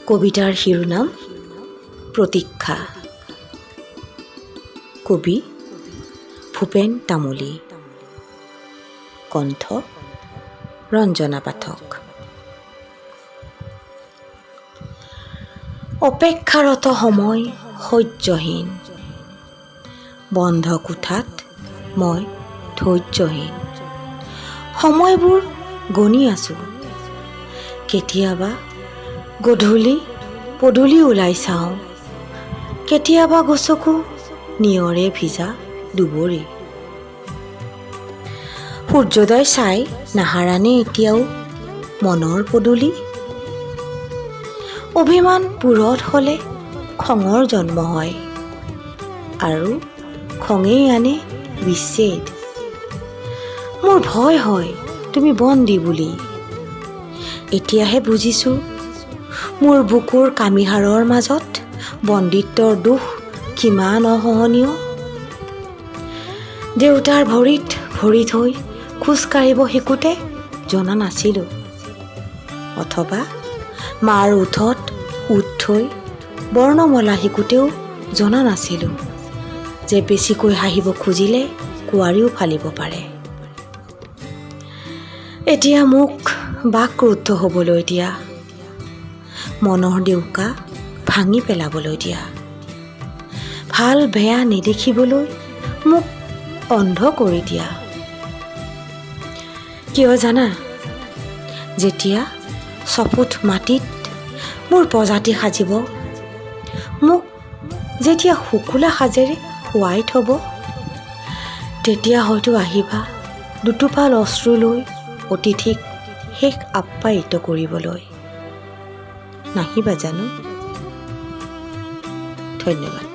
কবিতাৰ শিৰোনাম প্ৰতীক্ষা। কবি ভূপেন তামুলী। কণ্ঠ ৰঞ্জনা পাঠক। অপেক্ষাৰত সময় সহ্যহীন, বন্ধ কোঠাত মই ধৈৰ্যহীন। সময়বোৰ গণি আছোঁ। কেতিয়াবা গধূলি পদূলি ওলাই চাওঁ, কেতিয়াবা গছকো নিয়ৰে ভিজা দুবৰি। সূৰ্যোদয় চাই নাহাৰানে এতিয়াও মনৰ পদূলি? অভিমান পূৰঠ হ'লে খঙৰ জন্ম হয় আৰু খঙেই আনে বিচ্ছেদ। মোৰ ভয় হয় তুমি বন্দী বুলি। এতিয়াহে বুজিছোঁ, মোৰ বুকুৰ কামিহাড়ৰ মাজত বন্দীত্বৰ দুখ কিমান অসহনীয়। দেউতাৰ ভৰিত ভৰি থৈ খোজ কাঢ়িব শিকোঁতে জনা নাছিলোঁ, অথবা মাৰ ওঁঠত ওঁঠ থৈ বৰ্ণমালা শিকোঁতেও জনা নাছিলোঁ যে বেছিকৈ হাঁহিব খুজিলে কোৱাৰিও ফালিব পাৰে। এতিয়া মোক বাকৰুদ্ধ হ'বলৈ দিয়া, মনৰ ডেউকা ভাঙি পেলাবলৈ দিয়া, ভাল বেয়া নেদেখিবলৈ মোক অন্ধ কৰি দিয়া। কিয় জানা? যেতিয়া চফুট মাটিত মোৰ প্ৰজাতি সাজিব, মোক যেতিয়া শুকুলা সাজেৰে শুৱাই থ'ব, তেতিয়া হয়তো আহিবা দুটোপাল অশ্ৰু লৈ অতিথিক শেষ আপ্যায়িত কৰিবলৈ। নাহিবা জানো? ধন্যবাদ।